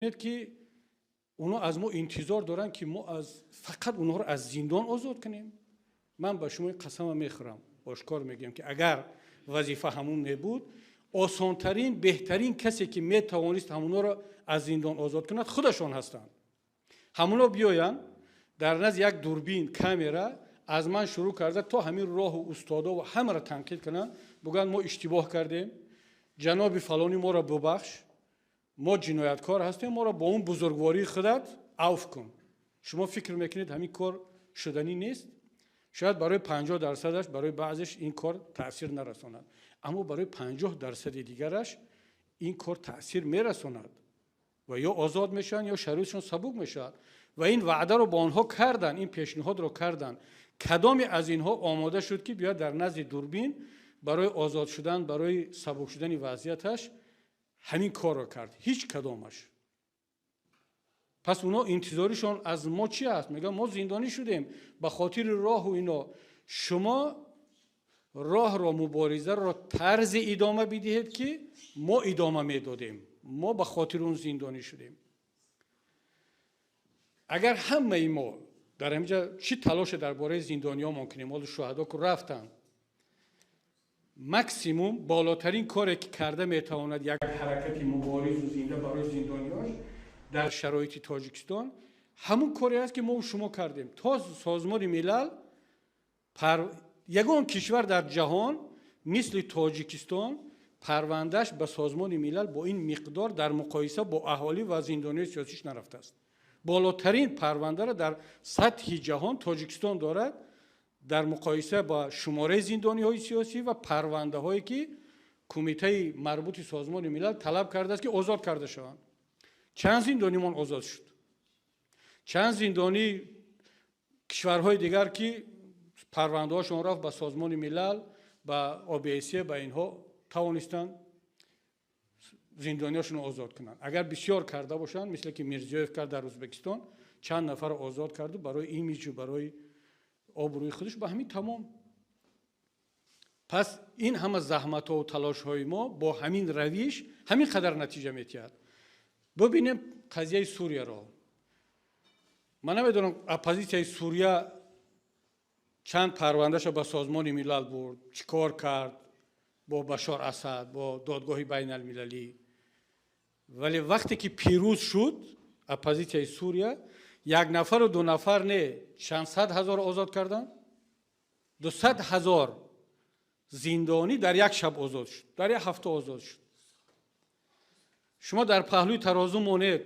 Ки онҳо аз мо интизор доранд, ки мо аз фақат онҳоро аз зиндон озод кунем. Ман ба шумо қасама мехӯрам, ошкор мегӯям, ки агар вазифа ҳамун мебуд, осонтарин, беҳтарин касе, ки метавонист ҳамонҳоро аз зиндон озод кунад, худашон ҳастанд. Ҳамонҳо биёянд дар назди як дурбин, камера, аз ман шурӯъ карда то ҳамин роҳу устодо ва ҳамаро танқид кунанд, бигӯянд: «Мо иштибоҳ кардем, ҷаноби фалонӣ, моро бубахш, мо ҷинояткор ҳастем, моро бо он бузургвории худат авф кун». Шумо фикр мекунед, ҳамин кор шуданӣ нест? Шояд барои 50%-аш, барои баъзеш ин кор таъсир нарасонад, аммо барои 50%-и дигараш ин кор таъсир мерасонад ва ё озод мешаванд, ё шароитшон сабук мешавад. Ва ин ваъдаро ба онҳо карданд, ин пешниҳодро карданд. Кадоме аз инҳо омода шуд, ки биёяд дар назди дурбин барои озод шудан, барои сабук шудани вазъияташ ҳамин корро кард? Ҳеҷ кадомаш. Пас онҳо интизоришон аз мо чӣ аст? Мегӯянд: «Мо зиндонӣ шудем ба хотири роҳу ино». Шумо роҳро, муборизаро тарзе идома бидиҳед, ки мо идома медодем, мо ба хотири он зиндонӣ шудем. Агар ҳамаи мо дар ҳаминҷа чӣ талоше дар бораи зиндониёмон кунем, ҳоло шуҳадо ку рафтанд, максимум, болотарин коре, ки карда метавонад як ҳаракати муборизу зинда барои зиндониёш дар шароити Тоҷикистон, ҳамун коре аст, ки мо шумо кардем то Созмони Милал. Ягон кишвар дар ҷаҳон мисли Тоҷикистон парвандааш ба Созмони Милал бо ин миқдор дар муқоиса бо аҳолӣ ва зиндониёи сиёсиш нарафтааст. Болотарин парвандаро дар сатҳи ҷаҳон Тоҷикистон дорад дар муқоиса ба шумораи зиндониҳои сиёсӣ ва парвандаҳое, ки кумитаи марбути Созмони Милал талаб кардааст, ки озод карда шаванд. Чанд зиндонимон озод шуд? Чанд зиндонии кишварҳои дигар, ки парвандаҳошон рафт ба Созмони Милал, ба ОБСЕ, ба инҳо, тавонистанд зиндониҳошонро озод кунанд? Агар бисёр карда бошанд, мисле ки Мирзиёев кард дар Ӯзбекистон, чанд нафарро озод карду барои имиҷу барои обрӯи худаш, ба ҳамин тамом. Пас ин ҳама заҳматҳову талошҳои мо бо ҳамин равиш ҳамин қадар натиҷа метиҳад. Бибинем қазияи Сурияро. Ман намедонам, оппозитсияи Сурия чанд парвандаша ба Созмони Милал бурд, чӣ кор кард бо Башор Асад, бо додгоҳи байналмилалӣ, вале вақте ки пирӯз шуд оппозитсияи Сурия, як нафару ду нафар не, чанд сад ҳазор озод карданд. 200 000 зиндонӣ дар як шаб озод шуд, дар як ҳафта озод шуд. Шумо дар паҳлӯи тарозу монед.